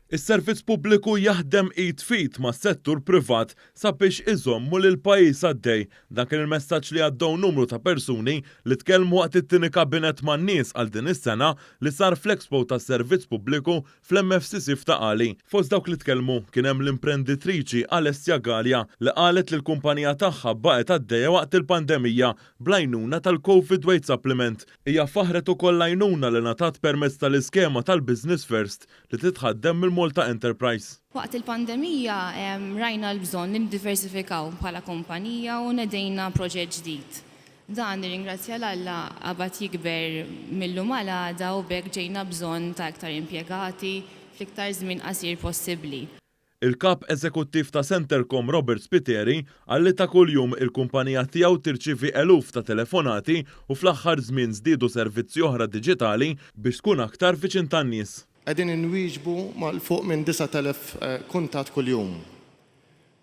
Is-servizz pubbliku jaħdem id f'id mas-settur privat sabiex iżommu lill-pajjiż għaddej. Dan kien il-messaġġ li għaddew numru ta' persuni li tkellmu waqt it-tieni Kabinett man-Nies għal din is-sena li sar fl-Expo tas-Servizz Pubbliku fl-MFCC f'Ta' Qali. Fost dawk li tkellmu kien hemm l-imprenditriċi Alessia Galea li qalet li l-kumpanija tagħha baqgħet għaddejja waqt il-pandemija bl-għajnuna tal-Covid Wage Supplement. Hija faħħret ukoll l-għajnuna li ngħatat permezz tal-iskema tal-Business First li titħaddem mill-Malta Enterprise. Waqt il-pandemija rajna l-bżonn li niddiversifikaw bħala kumpanija u nedejna proġett ġdid. Dan, nirringrazzja 'l Alla, qabad jikber mil-lum għal għada u b'hekk ġejna bżonn ta' iktar impjegati fl-iktar żmien qasir possibbli. Il-Kap Eżekuttiv ta' Centercom Robert Spiteri qal li ta' kuljum il-kumpanija tiegħu tirċievi eluf ta' telefonati u fl-aħħar żmien żdiedu servizzi oħra diġitali biex tkun aktar viċin tan-nies. Qegħdin inwieġbu ma' 'l fuq minn 9,000 kuntatt kuljum.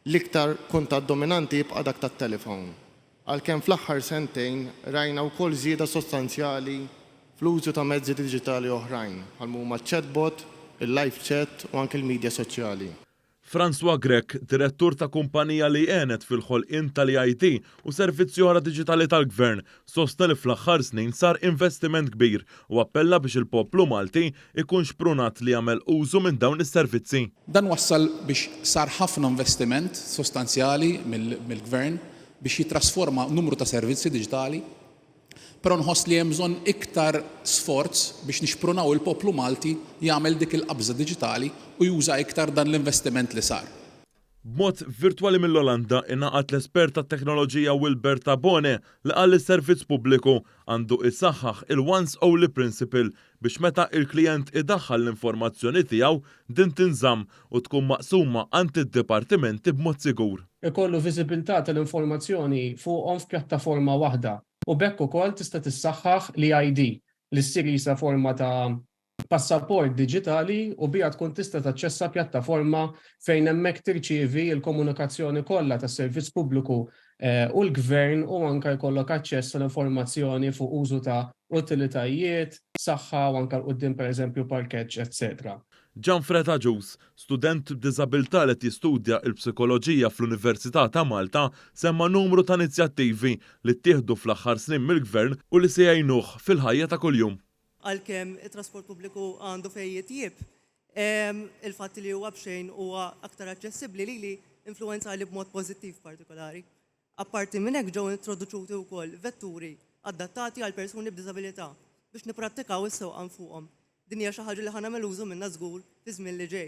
L-iktar kuntatt dominanti jibqa' dak tat-telefon, għalkemm fl-aħħar sentejn rajna wkoll żieda sostanzjali fl-użu ta' mezzi diġitali oħrajn, bħalma huma ċ-chatbot, il-live chat u anki l-media soċjali. Francois Grech, direttur ta' kumpanija li għenet fil-ħolqien tal-EID u servizzi oħra diġitali tal-Gvern, sostna li fl-aħħar snin sar investiment kbir u appella biex il-poplu Malti jkun xprunat li jagħmel użu minn dawn is-servizzi. Dan wassal biex sar ħafna investiment sostanzjali mill-Gvern biex jittrasforma numru ta' servizzi diġitali. Però nħoss li hemm bżonn iktar sforz biex nixprunaw il-poplu Malti jagħmel dik il-qabża diġitali u juża iktar dan l-investiment li sar. B'mod virtwali mill-Olanda ingħaqad l-espert tat-teknoloġija Wilbert Tabone li qal li s-servizz pubbliku għandu isaħħaħ il-once only principle biex meta il-klijent idaħħal l-informazzjoni tiegħu din tinżamm u tkun maqsuma għand id-dipartimenti b'mod sigur. Ikollu viżibilità tal-informazzjoni fuqhom f'pjattaforma waħda u b'hekk ukoll tista' tissaħħaħ l-e-ID li ssir qisha forma ta' passaport diġitali u biha tkun tista' taċċessa pjattaforma fejn hemmhekk tirċievi l-komunikazzjoni kollha tas-servizz pubbliku u l-gvern u anke jkollok aċċess għal informazzjoni fuq użu ta' utilitajiet, saħħa u anke 'l quddiem pereżempju parkeġġ etc. Gianfred Agius, student b'diżabilità li qed jistudja l-psikoloġija fl-Università ta' Malta, semma numru ta' inizjattivi li ttieħdu fl-aħħar snin mill-Gvern u li se jgħinuh fil-ħajja ta' kuljum. Għalkemm it-trasport pubbliku għandu fejn jitjieb, il-fatt li huwa b'xejn huwa aktar aċċessibbli lili influwenzali b'mod pożittiv partikolari. Apparti minn hekk ġew introduċuti wkoll vetturi adattati għal persuni b'diżabilità biex nipprattikaw is-sewqan fuqhom. Din hija xi ħaġa li ħa nagħmel użu minnha żgur fiż-żmien li ġej.